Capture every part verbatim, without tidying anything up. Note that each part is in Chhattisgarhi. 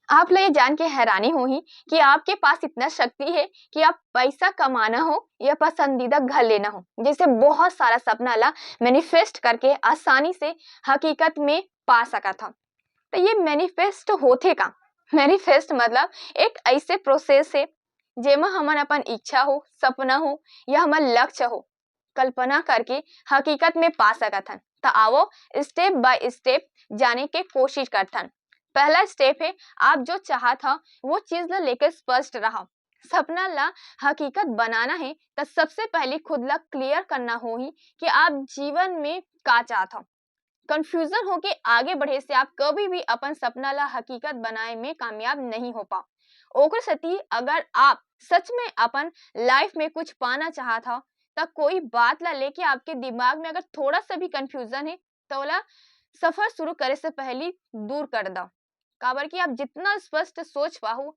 आप ला ये जान के हैरानी होही कि आपके पास इतना शक्ति है कि आप पैसा कमाना हो या पसंदीदा घर लेना हो जैसे बहुत सारा सपना ला मैनिफेस्ट करके आसानी से हकीकत में पा सकत हव। तो ये मैनिफेस्ट होथे का? मैनिफेस्ट मतलब एक ऐसे प्रोसेस है जेमा हमन अपन इच्छा हो, सपना हो या हमर लक्ष्य हो, कल्पना करके हकीकत में पा सकत हन। त आवो step by step जाने के कोशिश करथन। पहला स्टेप है, आप जो चाहत हव वो चीज ला लेके स्पष्ट रहव। सपना ला हकीकत बनाना है त सबसे पहले खुद ला क्लियर करना होही कि आप जीवन में का चाहत हव। कंफ्यूजन होके आगे बढ़े से आप कभी भी अपन सपना ला हकीकत बनाए में कामयाब नहीं हो पाओ। ओकर सेती अगर आप सच में अपन लाइफ में कुछ पाना चाहत हव त कोई बात ला लेके आपके दिमाग में अगर थोड़ा सा भी कंफ्यूजन है त ओला सफर शुरू करे से पहली दूर कर दव। काबर कि आप जितना स्पष्ट सोच पाहू,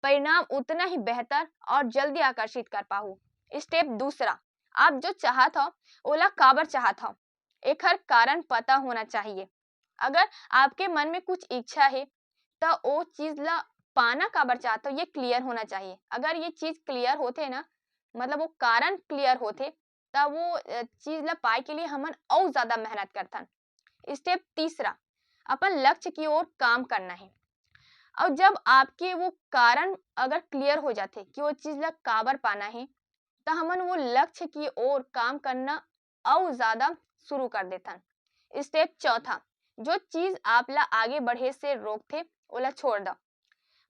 परिणाम उतना ही बेहतर और जल्दी आकर्षित कर पाहू। स्टेप दूसरा, आप जो चाहत हव ओला काबर चाहत हव, एखर कारण पता होना चाहिए। अगर आपके मन में कुछ इच्छा है त ओ चीज ला पाना काबर चाहत हव ये क्लियर होना चाहिए। अगर ये चीज क्लियर होथे ना, मतलब वो कारण क्लियर होथे, त वो चीज ला पाए के लिए हमन अउ ज्यादा मेहनत करथन। स्टेप तीसरा, अपन लक्ष्य की ओर काम करना है। और जब आपके वो कारण अगर क्लियर हो जाथे कि वो चीज ला काबर पाना है, त हमन वो लक्ष्य की ओर काम करना अउ ज्यादा शुरू कर देथन। स्टेप चौथा, जो चीज आप ला आगे बढ़े से रोकथे ओला छोड़ दव।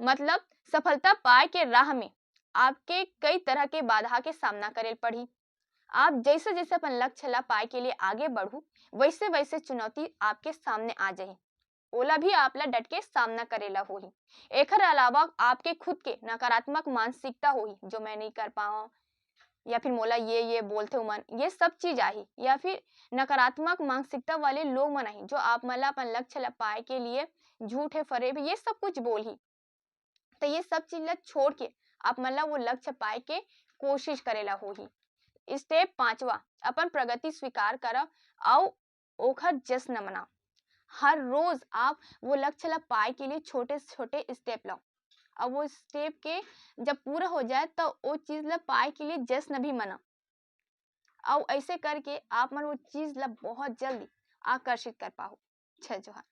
मतलब सफलता पाए के राह में आपके कई तरह के बाधा के सामना करे पड़ही। आप जैसे जैसे अपन लक्ष्य ला पाए के लिए आगे बढ़ू वैसे वैसे चुनौती आपके सामने आ जाही, ओला भी आप ला डट के सामना करे ला होही। एखर अलावा आपके खुद के नकारात्मक मानसिकता होही, जो मैं नहीं कर पाऊँ या फिर मोला ये ये बोलथे उमन, ये सब चीज आही। या फिर नकारात्मक मानसिकता वाले लोग मन आही जो आप मन ला अपन लक्ष्य ला पाए के लिए झूठे फरेब ये सब कुछ बोलही। तो ये सब चीज ला छोड़ के आप मन ला वो लक्ष्य पाए के कोशिश करे ला होही। स्टेप पांचवा, अपन प्रगति स्वीकार करव अउ ओखर जश्न मनाव। हर रोज आप वो लक्ष्य ला पाए के लिए छोटे छोटे स्टेप लव। अब वो स्टेप के जब पूरा हो जाए तो वो चीज ला पाए के लिए जश्न भी मनाव। अउ ऐसे करके आप मन वो चीज ला बहुत जल्दी आकर्षित कर पाहू। जय जोहार।